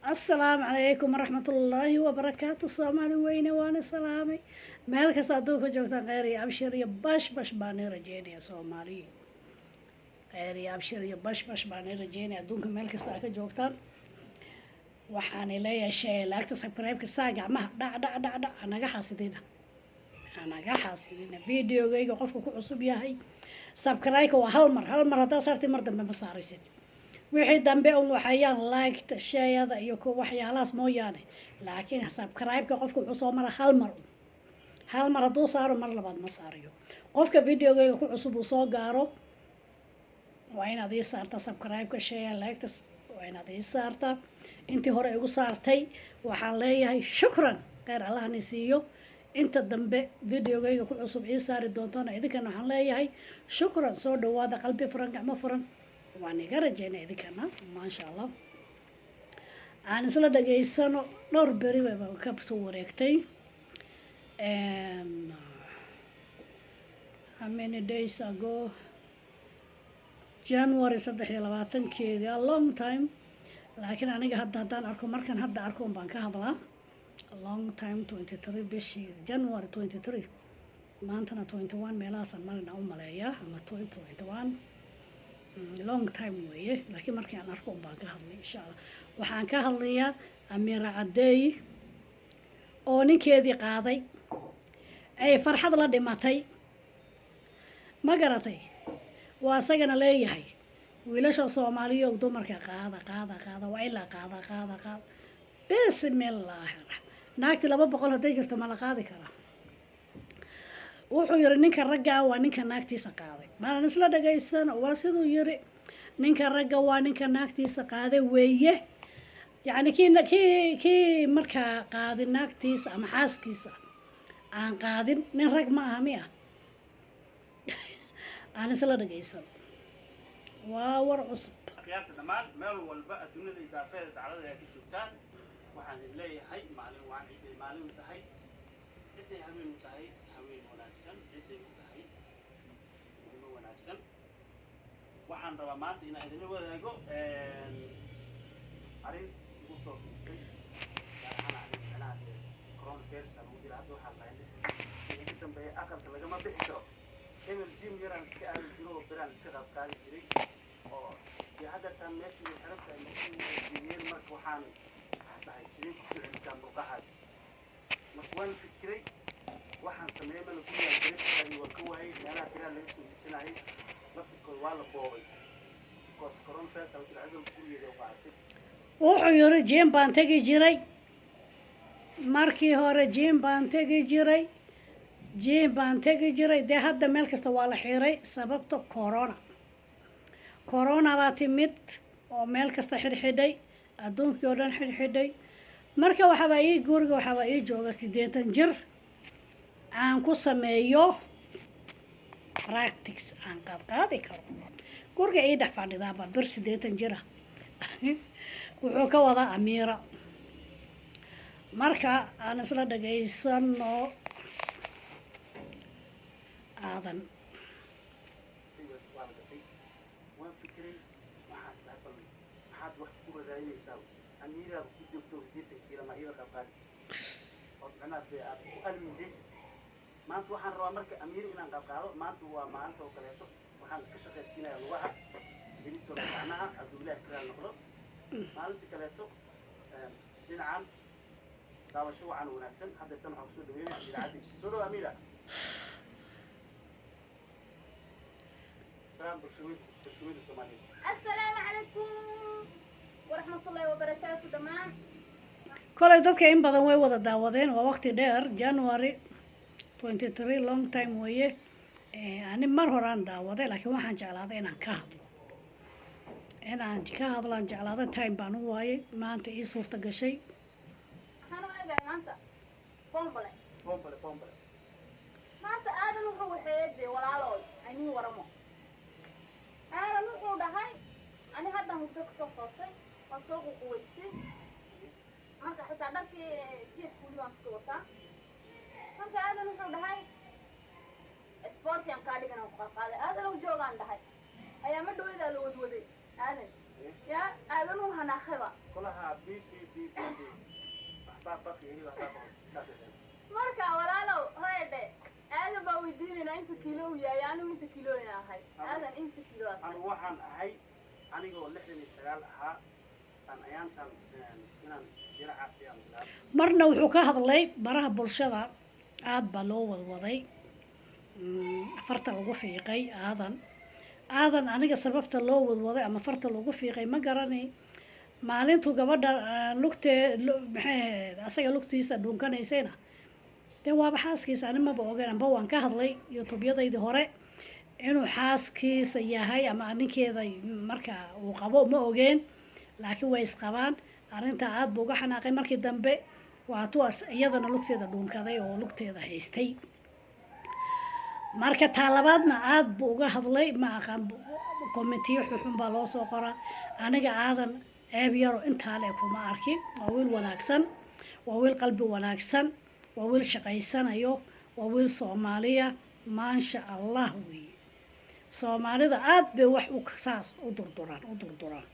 Asalaamu calaykum waraxmatullaahi wabarakaatu. Soomaali weyne, waana salaamay. Meel kasta adduunka joogtaan, kheyr iyo abshir iyo bash bash baan i rajeynaya. Soomaaliya, kheyr iyo abshir iyo bash bash baan i rajeynaya. Adduunka meel kasta aad ka joogtaan, waxaan leeyahay share, like-ta, subscribe-ka saa gacmaha dhac dhac dhac dhac. Hanaga xaasidina, hanaga xaasidina. Videogayga qofka ku cusub yahay, subscribe-ka waa hal mar. Hal mar haddaa saartay, mar dambe ma saaraysid. Wixii dambe un waxayaan like-ta, share-da iyo waxyaalahaas mooyaane, laakiin subscribe-ka qofka wuxuu soo mara hal mar. Hal mar hadduu saaro, mar labaad ma saarayo. Qofka videogayga ku cusub uu soo gaaro, waa inaad ii saartaa subscribe-ka, share, like-ta waa inaad ii saartaa. Intii hore igu saartay waxaan leeyahay shukran, kheyr Allahni siiyo. Inta dambe videogayga ku cusub ii saari doontona, idinkana waxaan leeyahay shukran. Soo dhawaada, qalbi furan, gacmo furan waan iga rajeynaa idinkana. Maasha Allah, aan isla dhageysano. Dhowr beri bayba ka soo wareegtay. How many days ago? January 23-keedii, a long time. Laakiin aniga hadda haddaan arko, markan hadda arko un baan ka hadlaa. A long time, 23 bishii January 23, maantana 21 meelahaasaan marina u maleeyaa, ama 2021. Long time weeye, laakiin markii aan arko un baan ka hadlay. Insha Allah waxaan ka hadlayaa Amiira Cadeey oo ninkeedii qaaday, ay farxad la dhimatay. Ma garatay? Waa isagana leeyahay, wiilasha Soomaaliyow, dumarka qaada, qaada, qaada, waa ilaa qaada, qaada, qaada. Bismillaahi raxmaan. Naagti 200 hadday jirto, ma la qaadi karaa? Wuxuu yiri ninka raggaa waa ninka naagtiisa qaaday. Maalan isla dhagaysano. Waa siduu yiri, ninka ragga waa ninka naagtiisa qaaday weeye. Yacni kii markaa qaadin naagtiisa ama xaaskiisa aan qaadin, nin rag ma aha miya? Aan isla dhagaysan, waa war cusub. Akhyaarta dhammaan, meel walba adduunyada iyo daafeeda daclada ay ka joogtaan, waxaan idin leeyahay maalin waan. Ciday maalin u tahay, ciday habeen u tahay, haween wanaagsan, ciday u tahay nimo wanaagsan. Waxaan rabaa maanta inaan idinla wadaago arrin igu soo duubtay, gaar ahaan arrin macnaha dee coronavirus lagu jira hadda. Waxaa lahay ugu dambeeya aqalka lagama bixi karo. Hebel gym yaraan iska aadi jiro oo biraan iska qaadqaadi jiray, oo dee hadda taan meeshii way xiran tahay gymyeen. Marka waxaan dhahay, sidee ku soo celisaa murqahaaga? Marka waan fikiray, waxaan sameeyey mana gurigaan biritaadi waan ka waayey. Meelaha biraha laga soo iibsanayay laftirkooda waa la boobay because coronavirus aa jira. Cidol gurigeeda u qaadatay. Wuxuu yiri, gym baan tegi jiray markii hore, gym baan tegi jiray, gym baan tegi jiray. Dee hadda meel kasta waa la xiray sababta corona. Corona baa timid oo meel kasta xidhxidhay, adduunkii oo dhan xidhxidhay. Marka waxaabaa ii guriga, waxaabaa ii jooga 80 jir aan ku sameeyo practice, aan qaadqaadi karo. Guriga ii dhex fadhidaaba bir 80 jira, wuxuu ka wadaa Amiira. Marka aan isla dhagaysano aadan. Waa la gatay. Waan fikiray, waxaas dhahay, bal maxaad wax ku raraadinaysaa? Amiiraada ku joogto 80 kiilo ma iyada qaadqaadi ood macnaha dee aad ku almindaysid. Maanta waxaan rabaa marka Amiir inaan qaadqaado. Maanta waa maalinta oo kaleeto. Waxaan ka shaqaysiinayaa lugaha, benitooda, gacmaha, hadduu Ilaah karaal noqdo. Maalinta kaleeto dhinacan daawasho wacan wanaagsan. Hadda tan waxaan kusoo dhaweynaya Amiira Caddi. Soo dhawo, Amiira. Salaam bulshooyinka Soomaaliyeed. Asalaamu calaykum waraxmatullaahi wabarakaatu dhammaan. Kolay dadka in badan way wada daawadeen. Waa waqti dheer, January 23, long time weeye. Ani mar horaan daawaday, laakiin waxaan jeclaaday inaan ka hadlo, inaan ka hadlaan jeclaaday. Time baan u waayay, maanta ii suurta gashay. Maxaan u eegahay maanta? Bombale. Bombale, bombale. Maanta Aadan wuxuu waxeeyay dee, walaalood aynin waramo. Aadan wuxuu dhahay, ani haddan hurdo kasoo toosay, waan soo ququwaystay. Marka xitaa dharkii jiifka weli waan iska wataa. Marka Aadan wuxuu dhahay, sportian kaa dhigan aan ku qalqaaday. Aadan u joogaan dhahay, ayaa ma dhaweedaa la wadwaday Aadan yaa Aadan uu hanaaqayba. Kulaha b b b b b, waxbaa baqi, waxbaa baqi. Marka walaalow, hoyadhe, Aadan baa weydiinaynaa inta kiilo uu yahay. Anigu inta kiilo ina ahay, Aadan inta kiilo ahay? Anigu waxaan ahay, anigoo 69 ahaa aan ayaantan inaan jira caafiyaan bilaabay. Marna wuxuu ka hadlay baraha bulshada, aada baa loo wadwaday, farta lagu fiiqay Aadan. Aadan aniga sababta loo wadwaday ama farta lagu fiiqay ma garanay. Maalintuu gabadha lugtee, maxay ahayd, asaga lugtiisa dhunkanaysayna, dee waaba xaaskiisa. Ani maba ogeyn, amba waan ka hadlay YouTubeyadaydii hore inuu xaaskiisa yahay ama ninkeeda marka uu qabo, ma ogeen, laakiin way isqabaan. Arrintaa aada buu uga xanaaqay. Markii dambe waa tuu iyadana lugteeda dhunkaday oo lugteeda haystay. Marka taa labaadna aada buu uga hadlay. Ma aqaan, commentiyo xuxun baa loo soo qoraa. Aniga Aadan ceeb yaro intaa le kuma arkin. Waa wiil wanaagsan, waa wiil qalbi wanaagsan, waa wiil shaqaysanayo, waa wiil Soomaaliya, maasha Allah weeye. Soomaalida aada bay wax u saas u durduraan, u durduraan.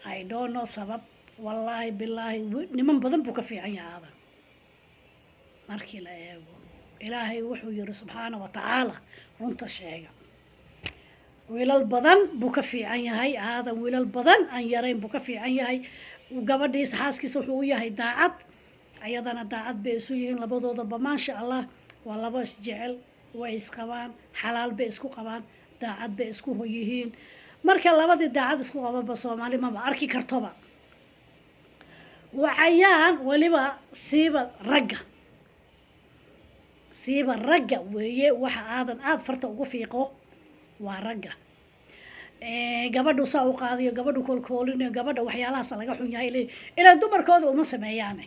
I don't know sabab. Wallaahi bilaahi, niman badan buu ka fiican yahay Aadan markii la eego. Ilaahay wuxuu yiri subxaana wa tacaala, runta sheega. Wiilal badan buu ka fiican yahay Aadan, wiilal badan aan yarayn buu ka fiican yahay. Gabadhiisa, xaaskiisa, wuxuu u yahay daacad, ayadana daacad bay isu yihiin labadoodaba. Maasha Allah, waa laba isjecel, way isqabaan, xalaal bay isku qabaan, daacad bay isku yihiin. Marka labadii daacad isku qababa, Soomaali maba arki kartoba. Wacayaan weliba siiba ragga, siiba ragga weeye. Waxa Aadan aada farta ugu fiiqo waa ragga. Gabadhu saa u qaadayo, gabadhu koolkoolinayo, gabadha waxyaalahaas laga xun yahay ilaa dumarkooda uma sameeyaane.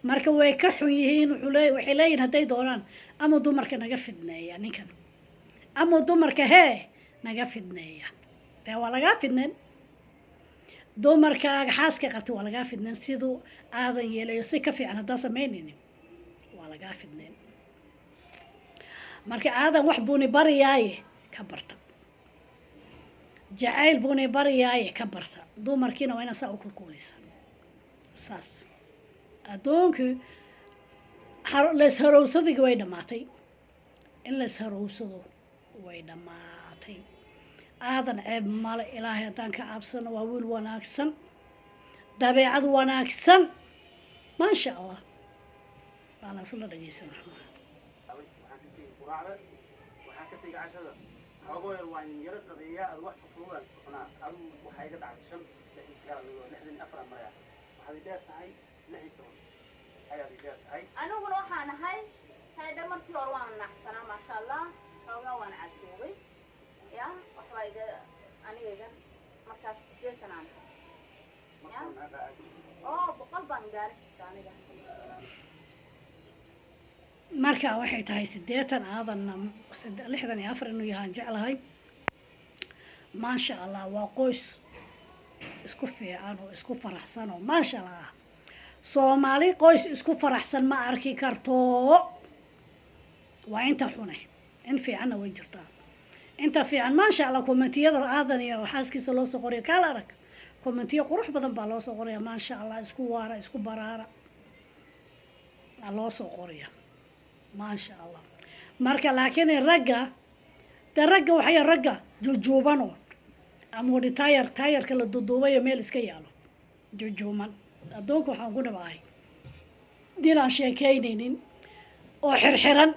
Marka way ka xun yihiin. Wuxuu le waxay leeyihin hadday doonaan ama dumarka naga fidneeya ninkan, ama dumarka hee naga fidneeya. Dee waa lagaa fidneen, dumarkaaga xaaska qabtay waa lagaa fidneen. Siduu Aadan yeelayo si ka fiican haddaa samaynaynin, waa lagaa fidneen. Marka Aadan wax buuni bariyaaye ka barta, jacayl buuni bariyaaye ka barta. Dumarkiina waa inaa saa u kulkuuleysa saas. Addoonkii laysharowsadigi way dhammaatay, in laysharowsado way dhammaatay. Aadan ceeb male, Ilaahay haddaan ka cabsano. Waa wiil wanaagsan, dabeecad wanaagsan, maasha Allah. Waa la isla dhegeysan. Waxaan ka tegey quraacda, waxaan ka tegey cashada, xoogoo yar waan yaro qadeeyaa, ad wax fufuudaan isku cunaa. Adigu waxaa iga dhacday shan 69, anigoo 64 aan marayaa. Waxaad i dheer tahay 16 ayaad i dheer tahay. Aniguna waxaan ahay haydha, markii hore waan naxsanaa, maasha Allah, xoogaa waan casoobay, ya waxbaa iga aniga iga markaas 80 aan ahay. Marka meeqa aad? Oo 100 baan gaari karta aniga. Marka waxay tahay 80, Aadanna 64 inuu yahaan jeclahay. Maasha Allah, waa qoys isku fiican oo isku faraxsan oo maasha Allah. Soomaali qoys isku faraxsan ma arki karto. Waa inta xune, in fiicanna way jirtaa. Inta fiican maasha Allah. Commentiyada Aadan iyo xaaskiisa loo soo qorayo kaala arag, commentiyo qurux badan baa loo soo qoraya. Maasha Allah, isku waara, isku baraara aa loo soo qoraya, maasha Allah. Marka laakiin ragga, de ragga waxay ragga jujuubano ama wadhi taayar, taayarka la duduubayo meel iska yaalo jujuuman. Addoonka waxaan ku dhabahay dinaan sheekeynaynin oo xirxiran.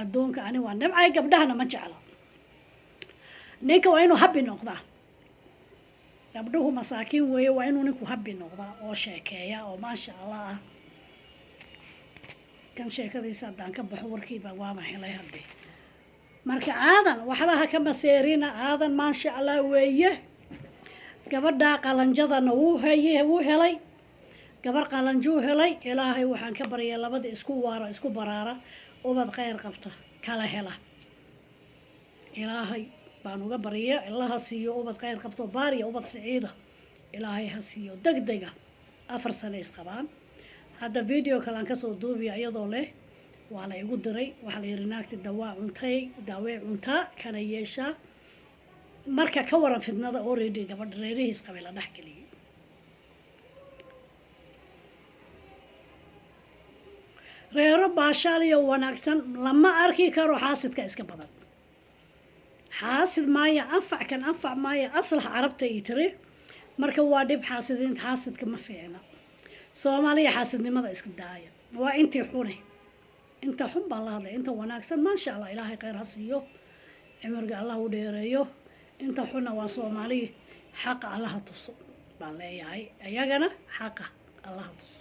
Addoonka ani waa nibcay, gabdhahana ma jecla. Ninka waa inuu happy noqdaa. Gabdhuhu masaakiin weeye. Waa inuu ninku happy noqdaa oo sheekeeya oo maasha Allah ah. Kan sheekadiisa haddaan ka baxo, warkiiba waaba helay haddee. Marka Aadan waxba ha ka maseerina. Aadan maasha Allah weeye. Gabadhaa qalanjadana wuu haye, wuu helay, gabar qalanjuu helay. Ilaahay waxaan ka baryaa labada isku waara, isku baraara, ubad khayr qabta kala hela. Ilaahay baan uga barya, Ilaha siiyo ubad khayr qabto, baariya, ubad siciida Ilaahay ha siiyo deg dega. 4 sano isqabaan hadda. Video kalean kasoo duubiya iyadoo leh waa la igu diray. Waxaa la yihi naagti dawaa cuntay, daawey cuntaa kana yeeshaa. Marka ka waran fidnada already gabadha reerihiis qabay la dhex geliyay. Reero baashaal iyo wanaagsan lama arki karo. Xaasidka iska badan. Xaasid maaya anfac kan anfac maaya aslax carabta ii tiri. Marka waa dhib xaasidiinta. Xaasidka ma fiicna. Soomaaliya, xaasidnimada iska daaya. Waa intii xune, inta xun baan la hadlay. Inta wanaagsan, maasha Allah, Ilaahay khayr ha siiyo, cimriga Allah u dheereeyo. Inta xunna waa Soomaali, xaqa Allaha tuso baan leeyahay. Iyagana xaqa Allaha tuso.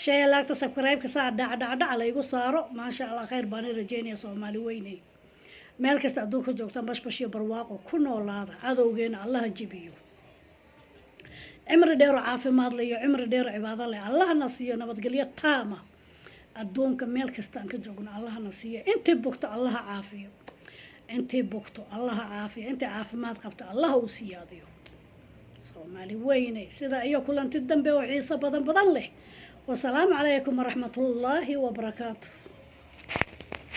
Shay laagta, subscribe-ka saa dhac dhac dhac laygu saaro. Maasha Allah, khayr baan i rajeynaya. Soomaali weyney, meel kasta adduunka joogtaan, bashbash iyo barwaaqo ku noolaada. Cadowgeena Allaha jibiyo. Cimri dheero caafimaad leh iyo cimri dheero cibaado leh Allahna siiyo. Nabadgelyo taama adduunka meel kasta aan ka joogno Allahna siiyo. Intii bugto Allaha caafiyo, intii bugto Allaha caafiyo, intii caafimaad qabto Allaha uu siyaadiyo. Soomaali weyne, sida iyo kulanti dambe oo xiiso badan badan leh. Wasalaamu calaykum waraxmatullaahi wabarakaatu.